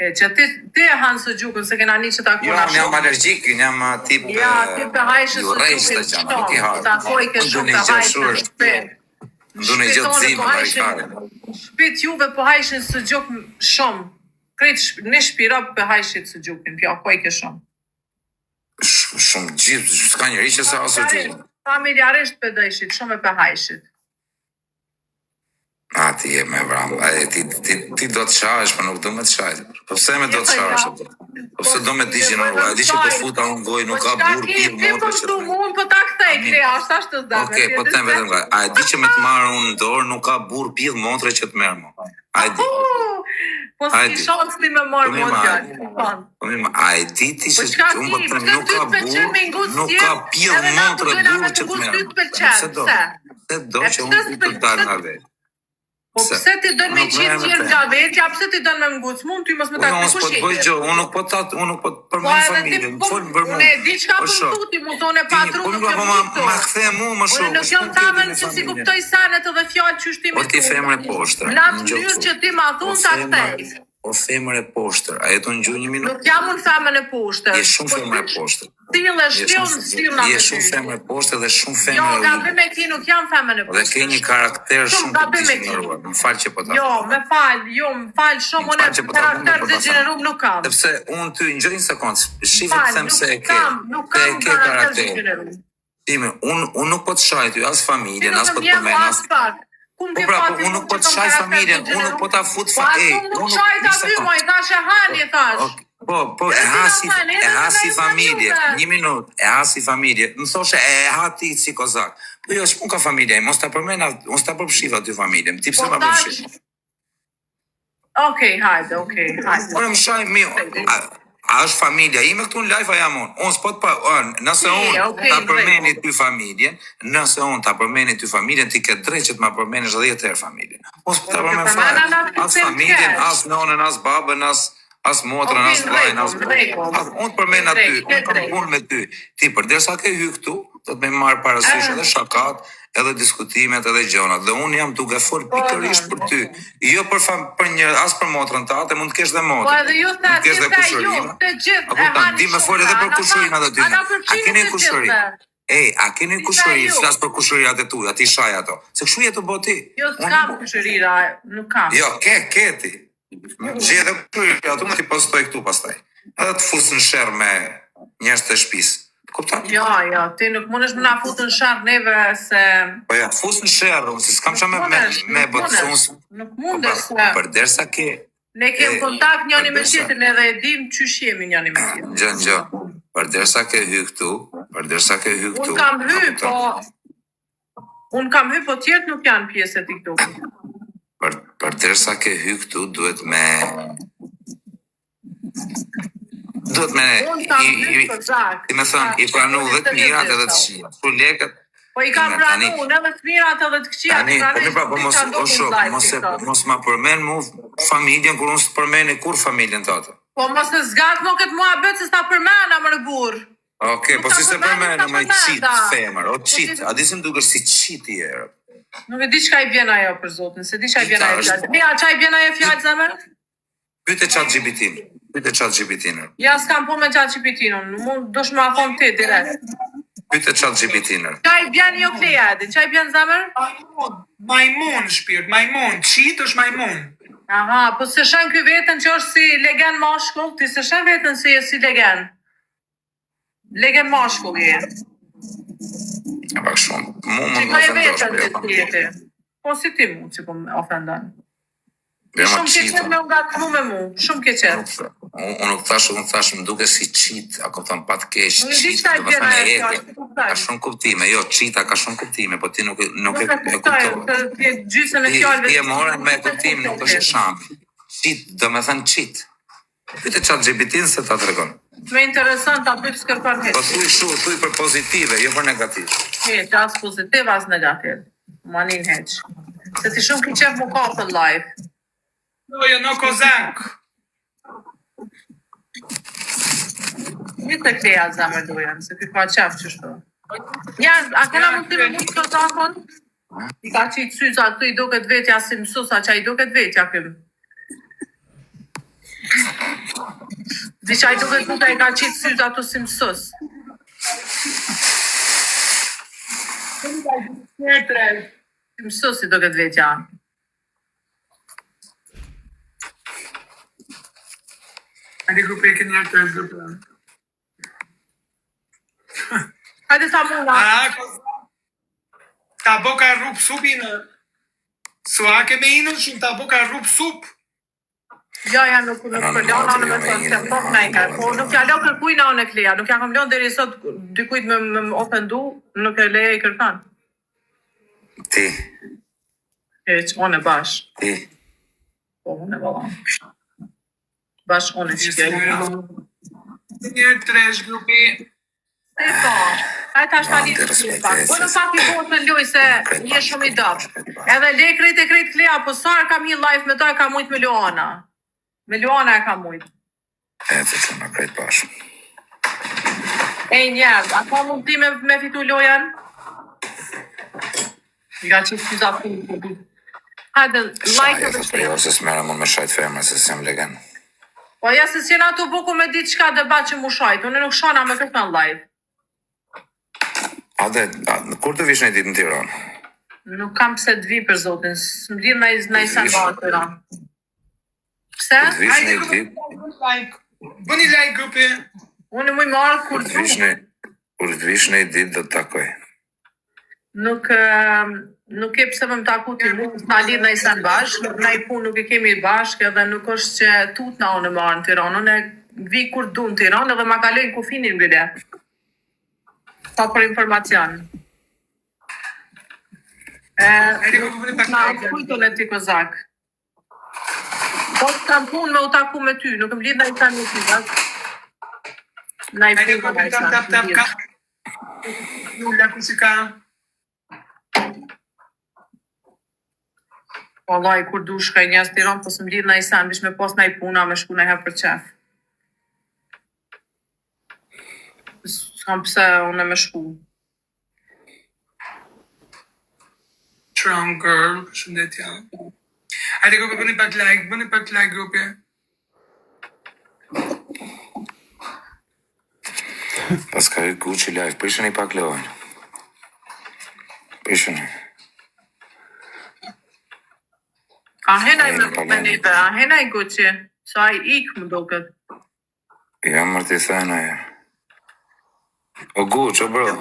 E që ti ti e han suxhukun se kena ni që takona Jo, unë jam shumë. alergjik, unë jam uh, tip Ja, ti uh, pe hajshe ju rrej suxhukin çdo gjë, nuk i shumë, ha. po takoj ke Unë shumë du pe një gjë hajshe shumë në është, shtëpi. unë Në du një shtëpi gjë të tonë zime, po hajshin, barikare. në shtëpi juve po hajshin suxhuk shumë. Krejt shp- në shtëpi rob pe hajshit suxhukin, pja koj ke shumë. Sh- Shumë gjithë, s'ka njeri që s'ha Familjarisht, suxhukun. familjarisht pe dojshit, shumë e pe hajshit. A, ti je me vram, a, e, ti, ti, ti do të shash, po nuk do me të shaj. Po pse me Jo, do të ja. shash? apo? Po Po pse do me si digjeneru? nevojë A me di që po shaj. futa unë gojë, Po nuk ka çka burr, ke, pirë, ti po motre më që thu të mu, unë po ta kthej, Tani, Klea, është ashtu zemër, Okej, ti e po di të them se. vetëm nga. A e di që me të marrë unë në dorë nuk ka burr pidh motre që të merr mo. A e di? Po A e s'ki di? shans ti me Po marrë mirë, mo ma, a djalë, kupton. po mirë, ma, a e di ti Po që çka unë po ki, të them pse nuk ty ka të pëlqen burr, me nguc nuk ka tjerë, pidh edhe na motre guxojna me burr të që të nguc merr ty mo. të pëlqen, Pse do? pse? Pse do E që pse unë ty të s'pël, dal pse nga vetë? Po Pse? pse ti don Unë me nuk qit merrem me tjerë fe. nga vetja, pse ti don me nguc? Mund ty mos me Po ta jo, kthy unë s'po kush të je bëj ti? gjë, unë nuk po ta, unë nuk po të Po përmend edhe ti familjen, po fol për unë mua. e di çka O po më shok, thu ti, mu thonë e ti pa po tru nuk nuk jam po ma këtu. ma kthe mu më Unë shok, nuk është jam punë tjetër thamen me që si familjen. kuptoj senet edhe fjalë qysh ti O mi ti thu. femër e poshtër, Në atë në gjë mënyrë këtu. që ti ma O thun ta femër, kthej. o femër e poshtër, a jeton gjuhë një minutë? Nuk jam unë femën e Je poshtër. shumë Po femër e ti poshtër. sillesh Je ti shumë unë sillna je me shumë ty. femër e poshtër dhe shumë Jo, femër e gabim ulët. e ki, nuk jam femën e Dhe ke poshtër. një karakter Shumë shumë të gabim e ki. degjeneruar. Më fal që po ta Jo, them. me fal, jo, më fal shumë, Më unë fal që po ta them, karakter po ta them. degjenerum nuk kam. Sepse unë ty në gjë një sekond, Më shife të fal, them nuk se e ke, kam, nuk se e kam ke karakter karakter. degjenerum. Time, unë unë nuk po të shaj ty as Ti familjen, nuk as më po të njeh përmend, mu as as pak. Ku më Po ke pra, po fati unë mu nuk po që të kam shaj karakter familjen, unë nuk degjenerum? po ta fut Po fa, as ej, unë nuk unë nuk shaj një ta ty, sekond. moj, thash e hani, thash. Ok, po, po, e Edhe ha si na si, thënë, e edhe ha se na si ju thanë familje, juve. një minutë, e ha si familje. Më thoshe e ha ti si kozak. Po jo, s'pun ka familja, mos ta përmend, mos ta përfshiva ty familjen. Ti pse Po ma thash, përfshiv? okej, hajde, okej, hajde. Ora më shaj mi, a, a është familja ime këtu në live a jam unë? Unë s'po të pa, unë, nëse Ti, unë okej, ta në përmeni rregull. ty familjen, nëse unë ta përmeni ty familjen, ti ke drejtë që të ma përmenish 10 herë familjen. Unë s'po Po ta nuk e përmend fare, përmena na ty as them familjen, keq. as nonën, as babën, as as motrën, Okej, as në vllajin, rregull, as në rregull. as unë të Ke përmend aty, drejt, ke unë kam drejt. punë me ty. Ti përderisa ke hy këtu, do të më marr parasysh Eh, edhe shakat, edhe diskutimet, edhe gjonat. Dhe unë jam duke fol po pikërisht edhe. për ty, jo për fam, për një as për motrën tate, mund të kesh dhe Po motër edhe ti. ju Mund the, të kesh ti dhe the ju, kushërina. të gjithë A e kupton, hani di me shumë fol the, edhe a për na tha, kushërinat a aty. na A përfshini keni të kushëri? gjithëve. Ej, a keni Ti the kushëri? ju. Flas për kushërinat e tua, ti shaj ato. Se kështu je të bë ti. Jo, Unë s'kam nuk kushërira, nuk kam. Jo, ke, ke ti. Gjej edhe kushërinat ato, më ti postoj këtu pastaj. Edhe të fus në sherr me njerëz të shtëpisë. Kupton? Jo, jo, ti nuk mundesh më na fut në sherr neve se Po ja, fus në sherr, unë se s'kam nuk çfarë me me mundesh, me nuk bë se mundesh, unë s- nuk po pra, mundesh se përderisa ke ne e kem kontakt njëri me përderisa tjetrin edhe e dim qysh jemi njëri me tjetrin. gjë gjë, përderisa ke hy këtu, përderisa ke hy Unë këtu, kam a hy, kupton? po unë kam hy, po tjerët nuk janë pjesë e TikTokut. Për përderisa ke hy këtu duhet me duhet me Unë kam i hy i për zak, si me thënë, i tash, pranu unë dhe të mirat seriozisht edhe të tha. këqijat. Kështu lekët, Po i kam ime, pranu, tani unë edhe të mirat edhe të këqijat i Tani, po pranoj mirë pra, se po di mos çka o ndodh në shok, live mos e TikTok. mos ma përmend mu familjen kur unë s'të përmeni kur familjen tate. Po mos e zgat mo këtë muhabet se s'ta përmena më në burr. Okej, Nuk po ta si se përmenda, përmend, s'ta më çit përmenda. femër, o Po ti çit, a di si më dukesh si çit i erë. nuk e di çka i bjen ajo për zotin, se di çka i bjen Çita ajo është, fjalë. Ja, çka i bjen ajo fjalë zemër? pyete chat GPT-n, pyete chat GPT-n. Ja, s'kam po me ChatGPT-n, mund dosh ma thon ti direkt. Pyete chat GPT-n. Çka i bjen jo Klea, e di çka i bjen zemër? Majmun, majmun shpirt, majmun, çit është majmun. Aha, po se shen ky veten që është si legen mashkull, ti se shen veten se je si legen. Legen mashkull je. E pak shumë. Mu mund më Shikoj ofendosh, veten po jo ti kam. si je ti. Po si ti mu që po më ofendon. Ti Jo, ma shumë ke çit. qef me u ngacmu me mu, shumë ke qef. Nuk, unë unë nuk thash, unë thash, më duke si çit, a kupton pa të keq, Nuk e di çit, çka i do të bjen thënë e ajo fjalë, egër. s'e kuptoj. Ka shumë kuptime, jo, çita ka shumë kuptime, po ti nuk e- nuk Nuk e, e e kuptoj, kuptove. se ti gjysmën e Ti, fjalëve ti e të morën me nuk e kuptim, kuptoj nuk është ti. shami. Çit, do me thënë çit. Pyete chat GPT-n se ta tregon. Më intereson ta bëj s'kërkon Po hiç. thuj shu, thuj për pozitive, jo për negative. Hiç, as pozitiv, as negativ. Manin hiç. Se ti shumë ke qef mu kapë live. Jo, jo, no kozak. Një të kleja zemër dojen, se ky ka qef qështu. Ja, a kena Ja, mundësi me mund këtë zakon? I ka qitë syza këtu i duket vetja si mësusa, që i duket vetja këm. Diqa i duket puta i ka qitë sytë ato si mësus. Si mësus i duket vetja. Hajde grupi e keni herë të grupi. Hajde sa muna. A, ko... Ta boka rrup sup inë. Sua ke me inën shumë, ta boka rrup sup. Ja, ja, nuk nuk Në, për lona në, unë me jo, thënë me se inën, po jo, na i ka. jo, Po jo. nuk ja lo kërkujna unë e Klea, nuk ja kam lënë deri sot dikujt me me më ofendu, nuk e leje i kërkan. Ti, E që unë e bash. ti. Po unë e valla. Bash unë e qike. Një herë tresh grupi. E po. Hajde tash Ja, tani të respekt, pak. Po në pak i botën në lojë se Krejt je bashkë, shumë i krejt dobët. bashkë, krejt bashkë. Edhe le krejt e krejt Klea, po sa herë kam një live me to e kam mujt me Luana. Me Luana e kam mujt. E të që në krejt bashkë. E njerëz, a ka mundësi me, me fitu lojën? I ka qitë syza punë. Hajde, like Shaj, edhe e thotë share. jo, se s'merrem unë me shajt femra, se s'jam legen. Po ja se s'jena tu buku me ditë çka debat që mu shajt, unë nuk shana me këtë në live. Ade, a, kur të vish në ditë në Tiranë? Nuk kam pse të vi për zotin, s'më lidh na i na i Kur të sa vish, në Tiranë. Pse? kur të vish Hajde në grupi, ditë, like. Bëni like grupi. Unë muj marrë kur kur të vish du. në kur të vish në ditë do të takoj. Nuk ëm, nuk e pse më më taku ti mu, s'na lidh na i sen bashk, na i punë nuk e kemi bashk edhe nuk është që tut na unë marrë në Tiranë, unë vi kur du në Tiranë edhe ma kalojnë kufinin bile. Sa për informacion. E, Hajde grupi, bëni pak na like. kujtun e ti kozak. Po kam punë me u taku me ty, nuk më lidh na i sen me ty, bas. Na i Hajde punë grupi, na i tap sen. tap tap lidh. ka. Lula ku si ka. Wallahi kur du shkoj njerëz në Tiranë, po s'më lidh na i sen, bish me pas na i puna me shku na herë për qef. S'kam pse unë me shku. Strong girl, përshëndetje. Hajde grupi, bëni pak like, bëni pak like grupi. Pas ka hy Gucci live, prisheni pak lojën. Prisheni. A henaj E, me në me paleni. neve, a henaj Gucci, sa ai ik më duket. Ja mërë t'i thënë e. O Gucci, o bro.